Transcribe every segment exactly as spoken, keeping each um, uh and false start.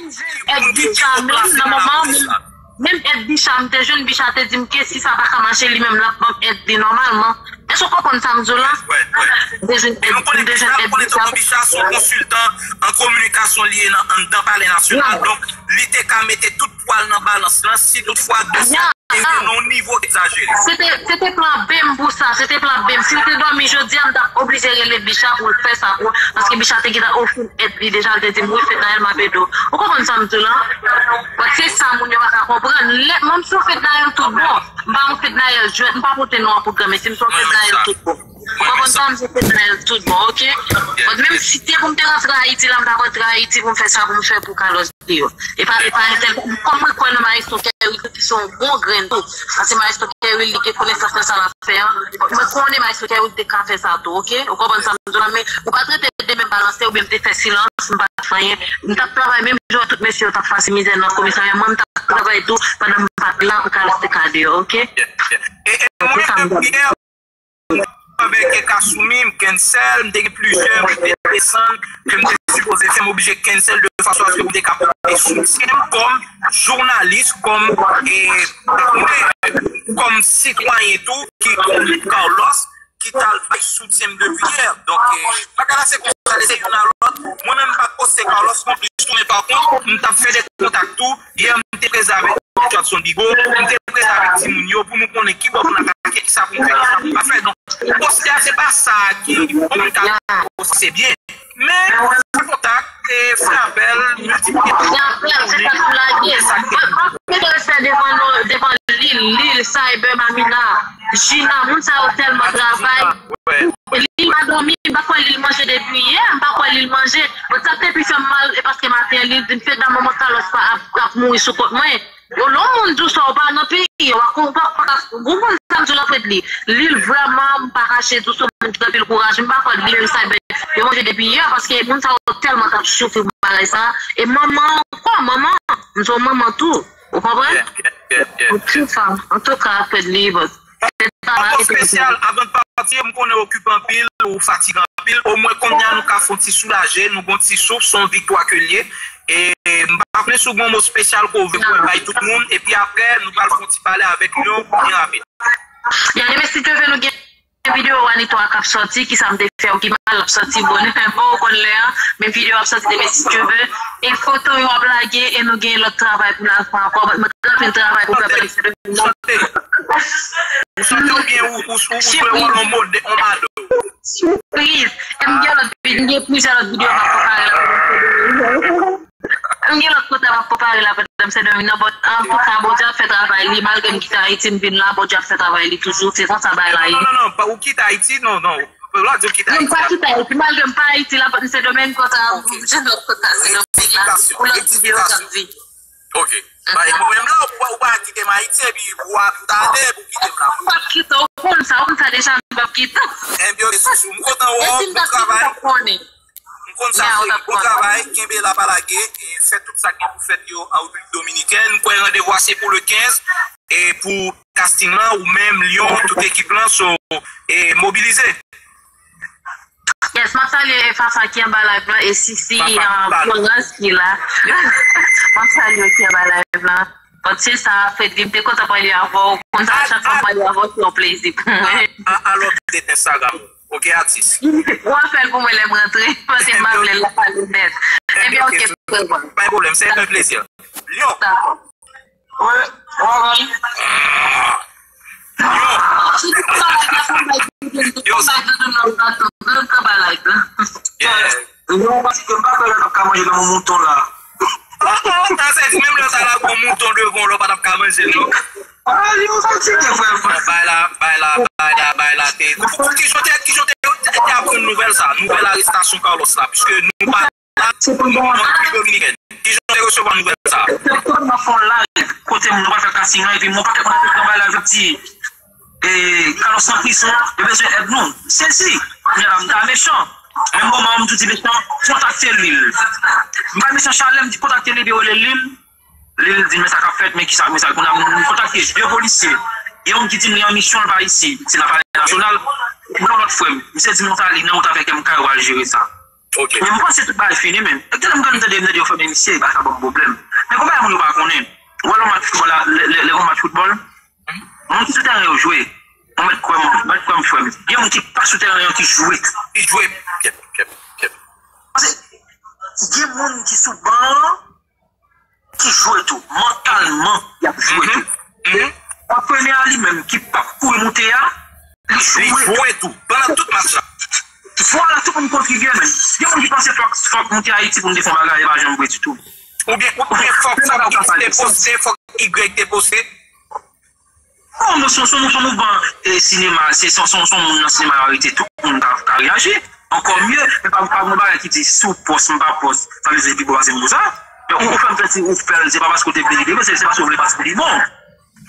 Èd Bicha menm nan moman menm, menm èd Bicha m te jwenn, Bicha te di m ke si sa pa ka mache li menm l ap ban m èd li nòmalman. Èske w konprann sa m di w la? M te jwenn èd, m te jwenn èd Bicha. Bicha se yon konsiltan an kominikasyon li ye nan anndan Palè Nasyonal. Donk, li te ka mete tout pwa l nan balans lan si toutfwa dosye a te rive nan yon nivo egzajere. Se te, se te plan B m pou sa, se te plan B m. Si l te dòmi jodi a, m t ap oblije rele Bicha pou l fè sa pou, paske Bicha te gentan ofri m èd li deja, l te di m, "Wi, Fednaelle, m ap ede w." Ou konprann sa m di w la? But se sa moun yo pa ka konprann. Lè, mwen, m se yon Fednaelle tout bon. M pa yon Fednaelle jwèt, m pa pote non an pou granmesi, m se yon Fednaelle tout bon. Ou konprann sa, m se Fednaelle tout bon, oke? But menm si te pou m te rantre Ayiti la, m t ap rantre Ayiti pou m fè sa pou m fè pou Carlos Lio. E pa, e pa entèl, kòm mwen kwè nan Maestro Kerry tou, ki se yon bon grenn tou. Paske Maestro Kerry, li gen konesans nan sa l ap fè an. Mwen konnen Maestro Kerry te ka fè sa tou, oke? Ou konprann sa m di w la, men ou pa t rete de men balanse oubyen m te fè silans, m pa t fè anyen. M t ap travay menm jan tout mesye yo t ap pase mizè nan komisarya. Mwen, m t ap travay tou pandan m pa t la pou Carlos te ka deyò, oke? E, e mwen menm, Pierre, avèk Kasumi, m cancel, m te gen plizyè, m te desann, ke m te sipoze fè, m oblije cancel de fason aske m te ka pote soutyen m kòm jounalis, kòm, e, kòm sitwayen tou, ki konn Carlos, ki t al bay soutyen m depi yè. Donk, e, bagay la se konsa, se youn a lòt. Mwen menm, m pa t poste Carlos non plis tou, men pa kont, m t ap fè de kontak tou. Yè, m te preze avèk Johnson Bigot, m te preze avèk timoun yo pou nou konnen ki bò pou n atake, ki sa pou n fè, ki sa pou n pa fè. Donk, poste a, se pa sa ki, bon, m ka poste byen. Men, fè kontak, e, fè apèl, miltipliye. Fè apèl, se sa k pou lage. Mwen, mwen, mwen respè devan nou, devan Lil, Lil, Cyber, Mamina, Gina, moun sa yo tèlman travay. Lil pa dòmi, m pa kwè Lil manje depi yè, m pa kwè Lil manje. Bon, sa k te pi fè m mal, e paske maten an, Lil di m, "Fedna, manman Carlos pa ap, ap mouri sou kont mwen." Yo, lè yon moun di w sa, ou pa nan peyi, ou pa, ou pa, ou pa, ou konn sa m di w nan frèt li. Lil vrèman, m pa kache di w, se yon moun ki gen anpil kouraj. M pa kwè Lil, Cyber, yo manje depi yè, paske moun sa yo tèlman t ap soufri pou bagay sa. E manman ankò, manman, m se yon manman tou. Ou konprann? Antouka, antouka, frèt li, but se travay. Ankò espesyal, avan de pati, m konnen w okipe anpil, ou fatige anpil. Omwen kounye a nou ka fè yon ti soulaje, nou gon ti souf, se yon viktwa ke l ye. E m pa konnen si w gon mo espesyal ke w vle pou mwen bay tout moun, epi apre, nou pral fè yon ti pale avèk Lyon byen rapid. Ya, demen si Dye vle, nou gen videyo Wanito a k ap sòti, ki sa m te fè ou ki mal ap sòti bonè, bon, ou konn lè an, men videyo ap sòti demen si Dye vle, e foto yo ap lage, e nou gen lòt travay pou n al fè ankò, mwen gen anpil travay pou fè, pa eksepte. Ou sòti oubyen ou, ou, ou, ou jwe wòl yon mode, yon mado? Sipriz! E m gen lòt videyo, m gen plizyè lòt videyo m ap prepare la. M gen lòt kote m ap prepare la, pandan m se Domino, but antouka, Bondye ap fè travay li, malgre m kite Ayiti, m vin la, Bondye ap fè travay li toujou, se konsa bagay la ye. Non, non, non, non, ou kite Ayiti, non, non. Ou pa di ou kite Ayiti. Non, m pa kite Ayiti, malgre m pa Ayiti la, but m se Domino, konsa, m jwenn lòt kote la, se Domino la, pou lòt videyo k ap vini. Ok. Ba, e mwen menm la, ou pa, ou pa kite m Ayiti, epi ou ap tande pou kite m la. M p ap kite w, ou konn sa, ou konn sa deja, m p ap kite w. Ebyen, ok, sousou, m kontan wè w, bon travay. M konn sa, cheri, bon travay, kenbe la, pa lage, e fè tout sa k gen pou fèt yo an Repiblik Dominikèn. M kwè randevou a se pou le kenz, e pou casting lan, ou menm, Lyon, tout ekip lan, so, e mobilize. Yes, m ap salye Fafa ki anba live lan e Sisi, Florence ki la. M ap salye yo ki anba live lan. But se sa, Fredly, m te kontan pale avè w. Konn sa, chak fwa m pale avè w, se yon plezi pou mwen. Alò, m te Instagram ou. Ok, atis. Ou a fè l pou mwen lè m rantre, paske m pa vle l la pale nèt. Ebyen, ok, frè mwen. Pa gen pwoblèm, se yon plezi. Lyon. Dakò. Wi, w ap wè l. Yo. Yo, paske m pa kwè lè n ap ka manje nan yon mouton la. Sa se di menm lè w ta lage yon mouton devan w, lè w pa t ap ka manje l, non. Ah, yo, sa se te vrèman. Bay la, bay la, bay la, bay la, te. Kijan te, kijan te, te aprann nouvèl sa, nouvèl arestasyon Carlos la, piske nou pa la, nan Repiblik Dominikèn. Kijan w te resevwa nouvèl sa? Se kòm nan fon live, kote moun yo pral fè casting lan, epi mwen pa te konn anpil nan bay live ap di, e, Carlos nan prizon, yo bezwen èd nou. Sezi. Kounye a la, m ta mechan. Menm moman an, m tou di mechan, kontakte Lil. M pa mechan, Charlem di kontakte Lil, epi rele Lil. Lil di, men sa k ap fèt, men kisa, men sa. Kounye a, m kontakte de polisye. Gen youn ki di m li an misyon, l pa isi. Se nan Palè Nasyonal. Gen yon lòt frè m. Misye di m konsa, li nan wout avèk M K, yo pral jere sa. Ok. Men m panse tout bagay fini, men. Gen lè m konn tande m tande yo fè men misye, e pa sa ban m pwoblèm. Men konbyen moun yo pa konnen? Ou wè lè yon match foutbòl la, lè, lè, lè yon match foutbòl, moun ki sou teren yo jwe. Ou mèt kwè m, ou mèt kwè m, frè m. Gen moun ki pa sou teren yo ki jwe. Ki jwe. Kèt, kèt, kèt. Paske gen moun ki sou ban an, ki jwe tou. Mantalman, y ap jwe tou. Antrenè a li menm ki p ap kouri moute a, li jwe tou. Li jwe tou, pandan tout match la. Vwala, tout moun kontribye, men. Gen moun ki panse fòk, fòk moute Ayiti pou n te fè yon bagay, e pa janm vre ditou. Oubyen, oubyen fòk, fòk X te poste, fòk Y te poste. Bon, nou se, se, se mouvman, e, sinema, se, se, se, se moun nan sinema yo arete, tout moun ka, ka reyaji. Ankò mye, men pa, pa gen bagay ki di si w pòs, m pa pòs, sa vle di li pi bon pase m pou sa. Men ou, ou fè m fè ti, ou fè l, se pa paske w te vle li pi bon, se, se paske w vle paske li bon.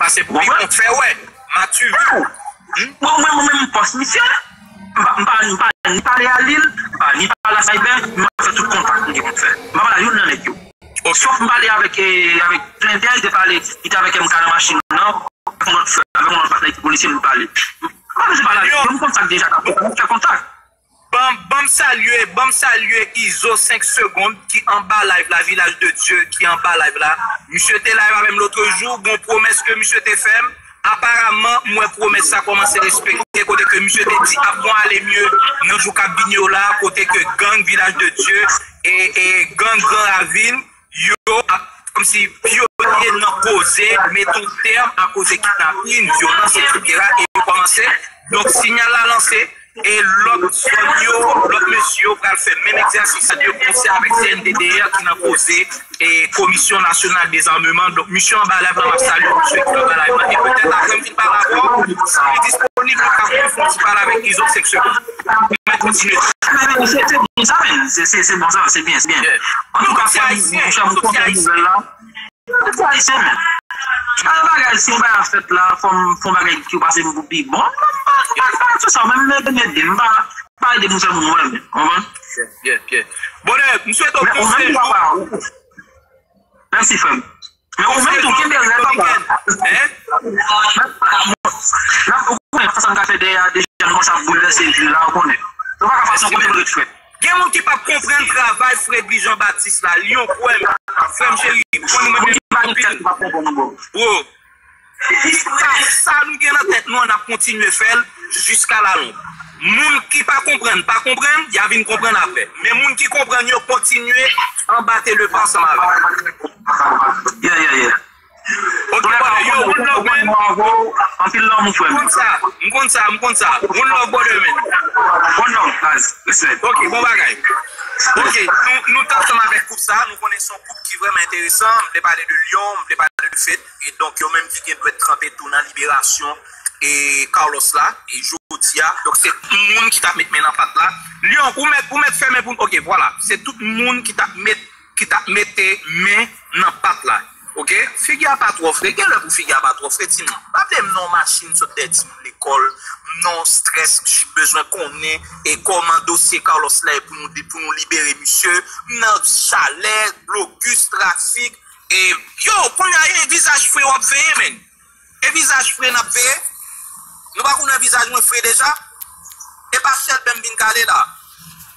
Pase pou li bon fè wè, matire. Mwen, mwen, mwen menm, m pòs misye, m pa, m pa, m pa ni pale a li, m pa ni pale a Cyber, m ap fè tout kontak m gen pou m fè. M pa pale a youn nan nèg yo. Sòf m pale avèk, e, avèk Tenten, li te pale, li te avèk M K nan machin nan, avèk yon lòt frè, avèk yon lòt patnè ki polisye, m pale. M pa bezwen pale avèk yo, m konn sa k deja k ap fè, m fè kontak. Ban, ban m salye, ban m salye Izo senk segonn ki anba live la, Vilaj de Dye ki anba live la. Misye te live avè m lòt jou, gon pwomès ke misye te fè m. Aparaman, m wè pwomès sa kòmanse respekte, kote ke misye te di ap gon ale mye nan jou k ap vini yo la, kote ke gang Vilaj de Dye e, e gang Gran Ravin, yo ap kòmsi pyonye nan koze, mete yon tèm a koze kidnapin, vyolans, etsetera, e yo kòmanse. Donk, siyal la lanse, e lòt zòn yo, lòt mesye yo pral fè menm egzèsis sa yo kòmanse avèk C N D D R ki nan koze, e Komisyon Nasyonal Dezarmeman. Donk, misye anba live la, m ap salye misye ki anba live la, e petèt apre m fin pale avè w, si li disponib, nou ka fè yon ti pale avèk Izo senk segonn. Mwen kontinye. Men, men, se, se bon sa, men. Se, se, se bon sa, se byen, se byen. Antouka, frè m, monchè, m kontan nouvèl la. Nou se Ayisyen, men. Pa gen bagay, si yon bagay ap fèt la, fò m fè yon bagay ki pase m pou pi bon. M pa, m pa, m pa, m pa sou sa, men m ede, m ede, m pa, m pa ede moun sèl moun mwen, men. Konprann? Byen, byen. Bonè, m swete w kontinye. Mèsi, frè m. Men ou menm tou, kenbe rèd, papa. N ap, ou konnen, sa n ka fè dèyè a, deja nou kòmanse ap boulvèse vil la, ou konnen. Nou pa ka fè sa kote nou ret frè. Gen moun ki p ap konprann travay Fredly Jean Baptiste la, Lyon kwè m, frè m cheri, konn mwen menm anpil. Bro, jiska sa nou gen nan tèt nou an, n ap kontinye fè l jiska lalonb. Moun ki pa konprann, pa konprann, y a vin konprann apre. Men moun ki konprann yo kontinye anbate le pa ansanm avè m. Yeah, yeah, yeah. Ok, brother, yo, one love, man. Anpil lanmou, frè m. M konn sa, m konn sa, m konn sa. One love, brother, man. One love, guys. Respect. Ok, bon bagay. Ok, nou, nou t ansanm avèk koup sa, nou konnen se yon koup ki vrèman enteresan. M te pale de Lyon, m te pale de fèt. E donk, yo menm ki gen dwèt tranpe tou nan liberasyon e Carlos la, e jodi a. Donk, se tout moun ki t ap met men nan pat la. Lyon, ou mèt, ou mèt fèmen pou n. Ok, vwala. Se tout moun ki t ap met, ki t ap mete men nan pat la. Ok? Figi a pa twò fre. Gen lè pou figi a pa twò fre, timoun. Pa vle m nan yon machin sot dèyè timoun lekòl. M nan yon strès, m bezwen konnen e kòman dosye Carlos la ye pou nou, pou nou libere misye. M nan chalè, blokis, trafik. E, yo, kounye a, e vizaj fre w ap veye, men. E vizaj fre n ap veye. Nou pa konnen vizaj mwen fre deja. E pa chèlbè m vin kale la.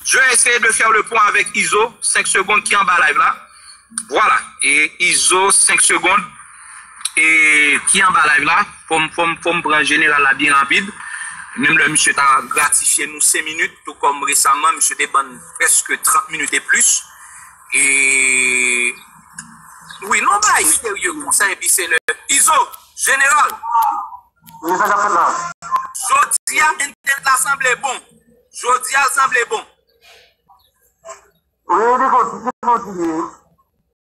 Je vais essayer de faire le point avec Izo, senk segonn ki anba live la. Vwala. E Izo, senk segonn. E ki anba live la. Fò m, fò m, fò m pran jeneral la byen rapid. Menm lè misye ta gratifye nou senk minit, tou kòm resaman, misye te ban n prèske trant minit e plis. E wi, non, bagay serye konsa, epi se lè Izo, jeneral. Wi, sa k ap fèt la? Jodi a, entèt la sanble bon. Jodi a, l sanble bon. Wi, li konti-, li kontinye.